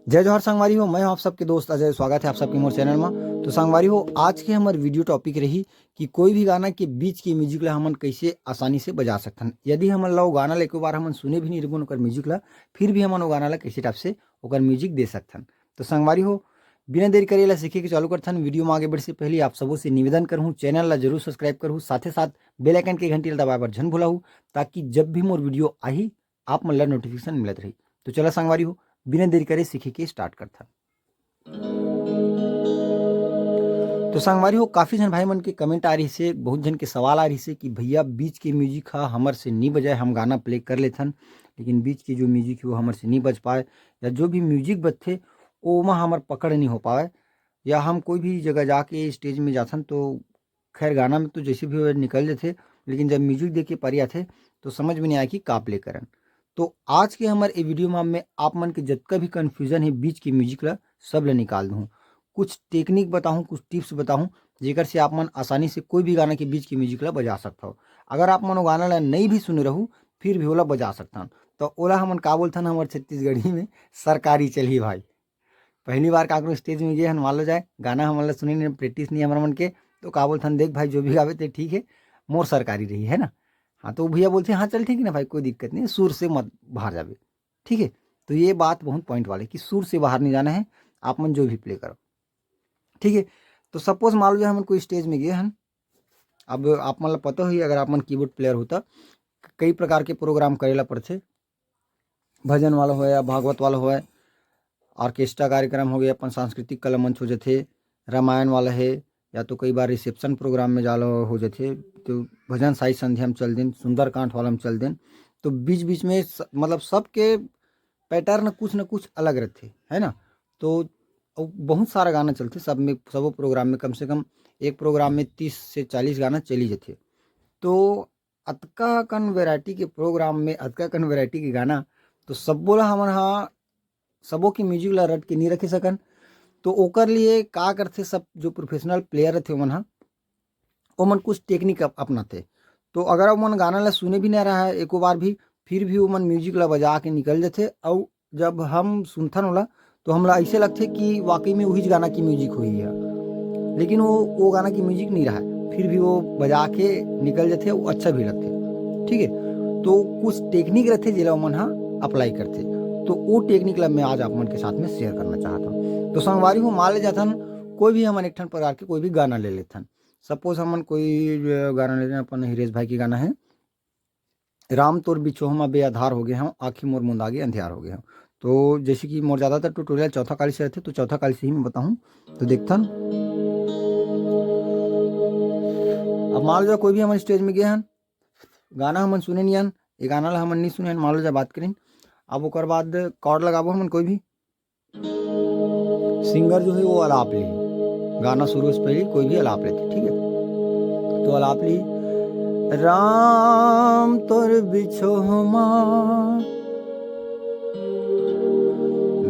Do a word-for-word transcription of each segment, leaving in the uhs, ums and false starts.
जय जोहार संगवारी हो, मैं हूं आप सबके दोस्त अजय। स्वागत है आप सबके मोर चैनल में। तो संगवारी हो, आज के हमर वीडियो टॉपिक रही कि कोई भी गाना के बीच के म्यूजिक ला हमन कैसे आसानी से बजा सकथन। यदि हमन ला वो गाना ला एको बार हमन सुने भी नहीं रहिबन ओकर म्यूजिक ला, फिर भी हमन वो गाना ला कैसे टाइप से ओकर म्यूजिक दे सकथन। तो संगवारी हो, बिना देरी करे ला सीखे के चालू करथन। वीडियो में आगे बढ़े से पहले आप सबो से निवेदन करहूँ, चैनल ला जरूर सब्सक्राइब करहूँ, साथे साथ बेल आइकन के घंटी ला दबाए बर झन भुलाहू, ताकि जब भी मोर वीडियो आही, आप मन ला नोटिफिकेशन मिलत रही। तो चला संगवारी हो, बिना देरी करे सीखे के स्टार्ट करथन। तो संगवारी हो, काफी झन भाई मन के कमेंट आ रही से, बहुत झन के सवाल आ रही से कि भैया, बीच के म्यूजिक हा हमर से नहीं बजाए, हम गाना प्ले कर लेथन, लेकिन बीच के जो म्यूजिक है वो हमर से नहीं बज पाए, या जो भी म्यूजिक बजथे ओमा हमर पकड़ नहीं हो पाए, या हम कोई भी जगह जाके स्टेज में जाथन तो खैर गाना में तो जैसे भी हो निकल जाथे, लेकिन जब म्यूजिक देख के पारी आथे तो समझ में नहीं आए कि का प्ले करन। तो आज के हमर ए वीडियो में मैं आप मन के जतका भी कन्फ्यूजन है बीच के म्यूजिक ला, सब ला निकाल दूँ। कुछ टेक्निक बताहूँ, कुछ टिप्स बताहूँ, जेकर से आप मन आसानी से कोई भी गाना के बीच के म्यूजिक ला बजा सकत हो। अगर आप मन वो गाना ला नहीं भी सुने रहू, फिर भी ओला बजा सकथन। तो ओला हमन का बोलथन हमर छत्तीसगढ़ी में, सरकारी चलही भाई। पहली बार काकरो स्टेज में गे हन, मान लो जाए गाना हमन ला सुने नहीं, प्रैक्टिस नहीं हमर मन के, तो का बोलथन, देख भाई, जो भी गावे ते ठीक है, मोर सरकारी रही है ना। हाँ, तो भैया बोलते हैं, हाँ चल ठीक है ना भाई, कोई दिक्कत नहीं, सुर से मत बाहर जावे, ठीक है। तो ये बात बहुत पॉइंट वाले कि सुर से बाहर नहीं जाना है, आप मन जो भी प्ले करो, ठीक है। तो सपोज मान लो जाए हमन कोई स्टेज में गे हन, अब आप मन ला पता होही, अगर आप मन कीबोर्ड प्लेयर हो त कई प्रकार के प्रोग्राम करे ला पड़थे, भजन वाला होय या भागवत वाला होय, ऑर्केस्ट्रा कार्यक्रम हो गया, अपन सांस्कृतिक कला मंच हो जथे, रामायण वाला है, या तो कई बार रिसेप्शन प्रोग्राम में जाला हो जथे, तो भजन साई संध्या में चल देन, सुंदरकांड वाला में चल देन। तो बीच बीच में स-, मतलब सबके पैटर्न कुछ न कुछ अलग रहथे, है ना। तो अउ बहुत सारा गाना चलथे सब में, सबो प्रोग्राम में कम से कम एक प्रोग्राम में तीस से चालीस गाना चली जथे। तो अतका कन वैरायटी के प्रोग्राम में, अतका कन वैरायटी के गाना, तो सब्बो ला हमन हा, सबो के म्यूजिक ला रट के नहीं रखे सकन। तो ओकर लिए का करथे, सब जो प्रोफेशनल प्लेयर रहथे ओमन हा, ओमन कुछ टेक्निक अप-, अपनाथे। तो अगर ओमन गाना ला सुने भी ना रहा है एको बार भी, फिर भी ओमन म्यूजिक ला बजा के निकल जथे। अउ जब हम सुनथन ओला, तो हमला ऐसे लगथे कि वाकई में वही गाना की म्यूजिक होही है, लेकिन वो, वो गाना की म्यूजिक नहीं रहा है, फिर भी वो बजा के निकल जथे, वो अच्छा भी लगथे, ठीक है। तो कुछ टेक्निक रहथे जेला ओमन हा अप्लाई करथे, तो वो टेक्निक ला मैं आज आप मन के साथ में शेयर करना चाहत हूँ। तो संगवारी हो, मान ले जाथन कोई भी हमन एक ठन प्रकार के कोई भी गाना ले लेथन, सपोज हमन कोई, अ, गाना ले लेथन, अपन हिरेश भाई के गाना है, राम तोर बिछोह म बेआधार हो गे हंव, आँखी मोर मुंदा गे अंधियार हो गे हंव। तो जैसे कि मोर ज़्यादातर ट्यूटोरियल चौथा काली से रहथे, तो चौथा काली से ही मैं बताहूँ। तो देखथन, अब मान लो कोई भी हमन स्टेज में गे हन, गाना हमन सुने नहीं हन, ये गाना ला हमन नहीं सुने हन, मान लो जा बात करें, अब ओकर बाद कॉर्ड लगाबो हमन कोई भी, सिंगर जो है वो अलाप ले, गाना शुरू से पहले कोई भी अलाप लेथे, ठीक है। तो अलाप ले, राम तोर बिछोह मा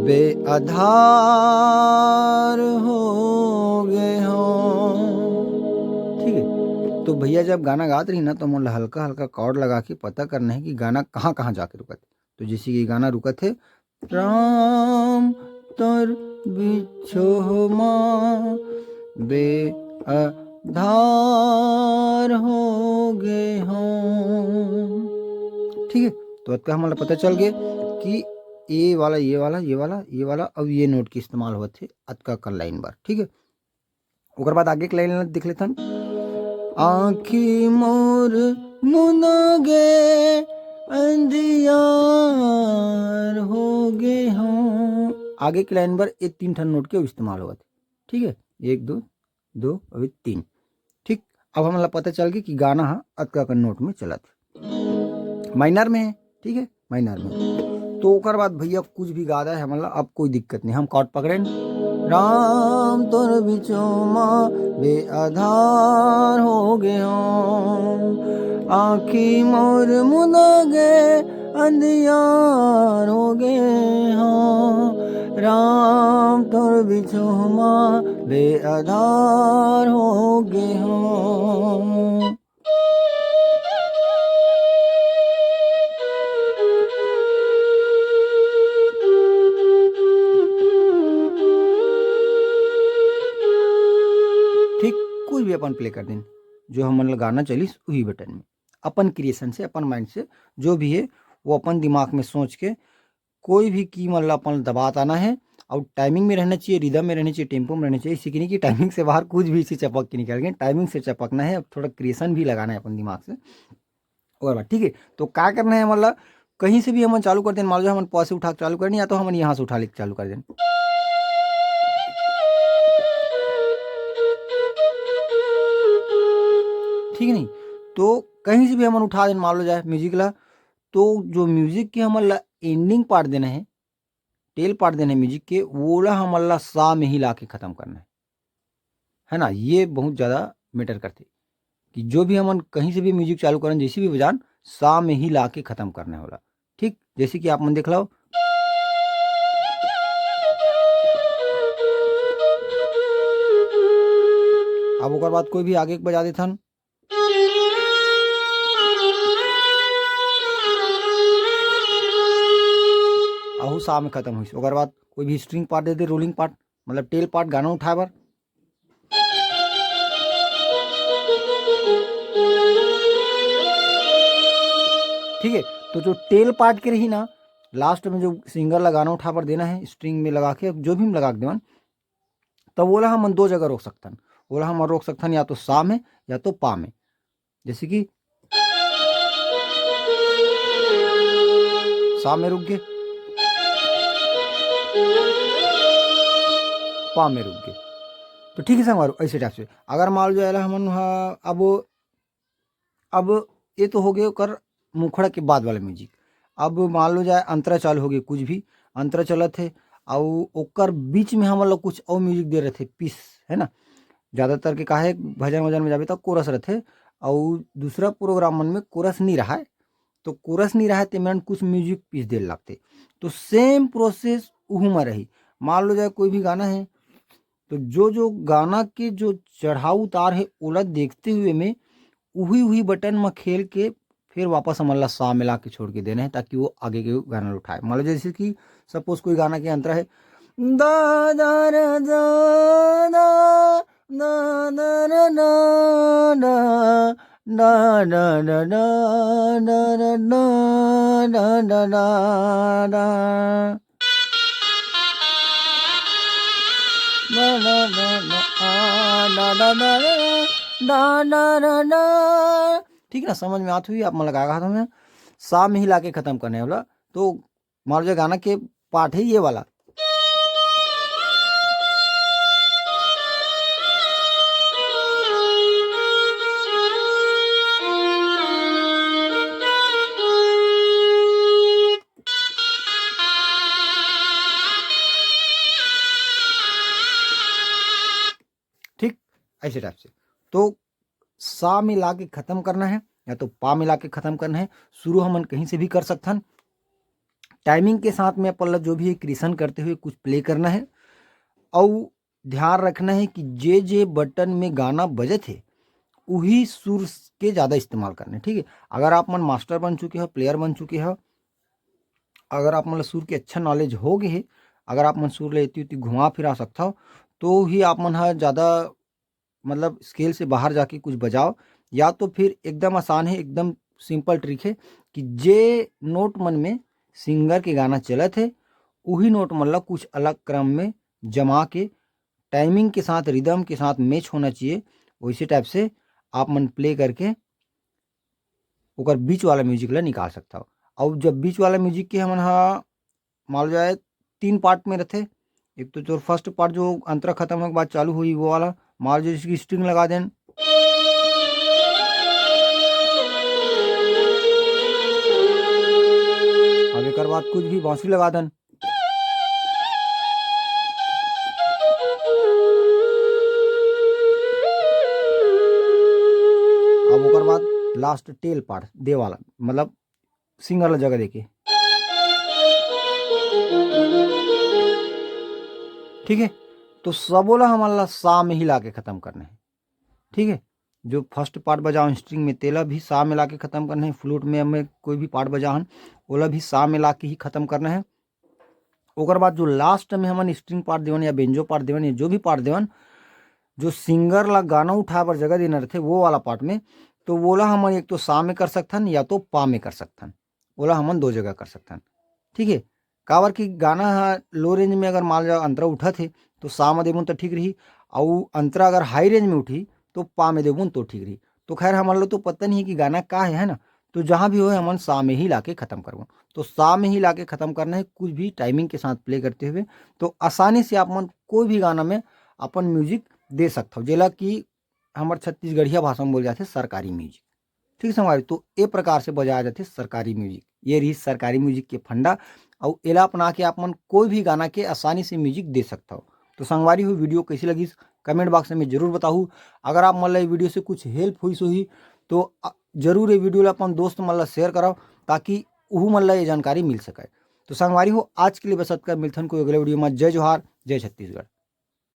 बेआधार हो गे हंव, ठीक है। तो भैया जब गाना गात रही ना, तो मोला हल्का हल्का कॉर्ड लगा के पता करना है कि गाना कहाँ कहाँ जाके रुकत। तो जैसे कि गाना रुकत है, राम तोर बिछोह मा बेआधार हो गे हंव, ठीक है। तो अतका हमन ला पता चल गे कि ये वाला, ये वाला, ये वाला, ये वाला, अब ये नोट के इस्तेमाल होत है अतका कर लाइन बर, ठीक है। ओकर बाद आगे के लाइन देख लेथन, आँखी मोर मुना गे अंधियार हो गे हंव। आगे के लाइन बर ये तीन ठन नोट के इस्तेमाल होवत हे, ठीक है, एक, दो, दो अउ तीन। ठीक, अब हमन ला पता चल गे कि गाना ह अतका का नोट में चलत हे, माइनर में है, ठीक है, माइनर में। तो ओकर बाद भैया कुछ भी गा दे हमन ला, अब कोई दिक्कत नहीं, हम कॉर्ड पकड़ेन। राम तोर बिछोह मा बेआधार हो गे हंव, आँखी मोर मुना गे अंधियार हो गे हंव, राम तोर बिछोह मा बेआधार हो गे हंव। अपन प्ले कर देन, जो हमन ला गाना चलिस उही बटन में, अपन क्रिएशन से, अपन माइंड से, जो भी है वो अपन दिमाग में सोच के कोई भी की मन ला अपन दबात आना है। और टाइमिंग में रहना चाहिए, रिदम में रहना चाहिए, टेम्पो में रहना चाहिए। ऐसे कि नहीं कि टाइमिंग से बाहर कुछ भी इसे चपक के निकल गए, टाइमिंग से चपकना है। अब थोड़ा क्रिएशन भी लगाना है अपन दिमाग से। और बात ठीक है, तो क्या करना है, मतलब कहीं से भी हमन चालू कर दें, मान लो हमन पॉज से उठा के चालू कर दें या तो हमन यहाँ से उठा लेके चालू कर दें, ठीक है नहीं? तो कहीं से भी हमन उठा दें, मान लो जाए म्यूजिक ला, तो जो म्यूजिक के हमन ला एंडिंग पार्ट देना है, टेल पार्ट देना है म्यूजिक के, वोला हमन ला सा में ही ला के खत्म करना है, है ना? ये बहुत ज़्यादा मैटर करते कि जो भी हमन कहीं से भी म्यूजिक चालू करन, जैसे भी बजान, सा में ही ला के खत्म करना है वोला। ठीक, जैसे कि आप मन देख लो, अब ओकर बाद कोई भी आगे के बजा देथन, अहू सा में खत्म होइस। ओकर बाद कोई भी स्ट्रिंग पार्ट दे दे, रोलिंग पार्ट, मतलब टेल पार्ट गाना उठाए बर, ठीक है। तो जो टेल पार्ट के रही ना, लास्ट में जो सिंगर ला गाना उठा बर देना है, स्ट्रिंग में लगा के, जो भी हम लगा के देवन, तो वोला हमन दो जगह रोक सकथन। वोला हमन रोक सकथन या तो सा में या तो पा में। जैसे कि सा में रुक गए, पा में रुक गए, तो ठीक है संगवारी, ऐसे टाइप से। अगर मान लो एला हमन ह-, अब अब ये तो हो गए ओकर मुखड़ा के बाद वाला म्यूजिक। अब मान लो जाए अंतरा चालू हो गए, कुछ भी अंतरा चलत है, और ओकर बीच में हमन लोग कुछ और म्यूजिक दे रहे थे, पीस, है ना? ज़्यादातर के काहे भजन वजन में जाबे तो कोरस रहते, और दूसरा प्रोग्राम मन में कोरस नहीं रहा है, तो कोरस नहीं रहा है, ते मन कुछ म्यूजिक पीस दे लगते। तो सेम प्रोसेस उहू में रही। मान लो जाए कोई भी गाना है, तो जो जो गाना के जो चढ़ाव उतार है, ओला देखते हुए में उही उही बटन म खेल के फिर वापस हमन ला सा मिला के छोड़ के देना है, ताकि वो आगे के गाना उठाए। मान लो जैसे कि सपोज कोई गाना के अंतरा है, दा दा रा दा दा, दा दा रा ना ना, ना ना ना ना ना ना ना ना ना ना। ना ना ना ना, आ, ना ना ना ना, ना ना ना ना। ठीक है ना, समझ में आत हुई आप मन लगा कहा था मैं। सा में ही लाके खत्म करने वाला। तो मान लो जो गाना के पार्ट है ये वाला, ठीक, ऐसे टाइप से। तो सा मिला के खत्म करना है या तो पा मिला के खत्म करना है। शुरू हमन कहीं से भी कर सकथन। टाइमिंग के साथ में अपन ला जो भी क्रिएशन करते हुए कुछ प्ले करना है, और ध्यान रखना है कि जे जे बटन में गाना बजत है, उही सुर के ज़्यादा इस्तेमाल करना है, ठीक है। अगर आप मन मास्टर बन चुके हो, प्लेयर बन चुके हो, अगर आप मन ला सुर के अच्छा नॉलेज हो गए है, अगर आप मन सुर ले इतनी उतनी घुमा फिरा सकता हो, तो ही आप मन हा ज़्यादा, मतलब स्केल से बाहर जाके कुछ बजाओ। या तो फिर एकदम आसान है, एकदम सिंपल ट्रिक है कि जे नोट मन में सिंगर के गाना चलत है, उही नोट मन ला कुछ अलग क्रम में जमा के, टाइमिंग के साथ, रिदम के साथ मैच होना चाहिए, वैसे टाइप से आप मन प्ले करके ओकर बीच वाला म्यूजिक ला निकाल सकता हो। और जब बीच वाला म्यूजिक के हमन हा मान लो जाए तीन पार्ट में रहते, एक तो जो फर्स्ट पार्ट जो अंतरा खत्म होने के बाद चालू हुई वो वाला, मान लो जैसे कि स्ट्रिंग लगा देन, अब एक बाद कुछ भी बांसुरी लगा देन, अब ओकर बाद लास्ट टेल पार्ट दे वाला, मतलब सिंगर ला जगह देके, ठीक है। तो सबो ला हमन ला सा में ही लाके खत्म करना है, ठीक है। जो फर्स्ट पार्ट बजाओ स्ट्रिंग में, तेला भी सा में लाके खत्म करना है। फ्लूट में हमें कोई भी पार्ट बजाहन, ओला भी सा में लाके ही खत्म करना है। ओकर बाद जो लास्ट में हमन स्ट्रिंग पार्ट देवन या बेंजो पार्ट देवन या जो भी पार्ट देवन, जो सिंगर ला गाना उठाए बर जगह देना रहथे वो वाला पार्ट में, तो वोला हमन एक तो सा में कर सकथन या तो पा में कर सकथन, ओला हमन दो जगह कर सकथन। ठीक है, काबर कि गाना ह लो रेंज में अगर मान लो अंतरा उठत हे तो सा में देबुन तो ठीक रही, अउ अंतरा अगर हाई रेंज में उठी तो पा में देबुन तो ठीक रही। तो खैर, हमन ला तो पता नहीं है कि गाना का है, है ना? तो जहाँ भी होए, हमन सा में ही लाके खत्म करबो। तो सा में ही लाके खत्म करना है, कुछ भी टाइमिंग के साथ प्ले करते हुए। तो आसानी से आप मन कोई भी गाना में अपन म्यूजिक दे सकथव, जेला कि हमर छत्तीसगढ़िया भाषा में बोल जाथे सरकारी म्यूजिक। ठीक संगवारी, तो ए प्रकार से बजाया जाथे सरकारी म्यूजिक। ये रही सरकारी म्यूजिक के फंडा, अउ एला अपना के आप मन कोई भी गाना के आसानी से म्यूजिक दे सकथव। तो संगवारी हो, वीडियो कैसी लगिस, कमेंट बॉक्स में जरूर बताहू। अगर आप मन ला ये वीडियो से कुछ हेल्प होइस होही तो अ, जरूर ये वीडियो ला अपन दोस्त मन ला शेयर करव, ताकि उहू मन ला ये जानकारी मिल सके। तो संगवारी हो, आज के लिए बस अतका, मिलथन कोई अगले वीडियो में। जय जोहार, जय छत्तीसगढ़।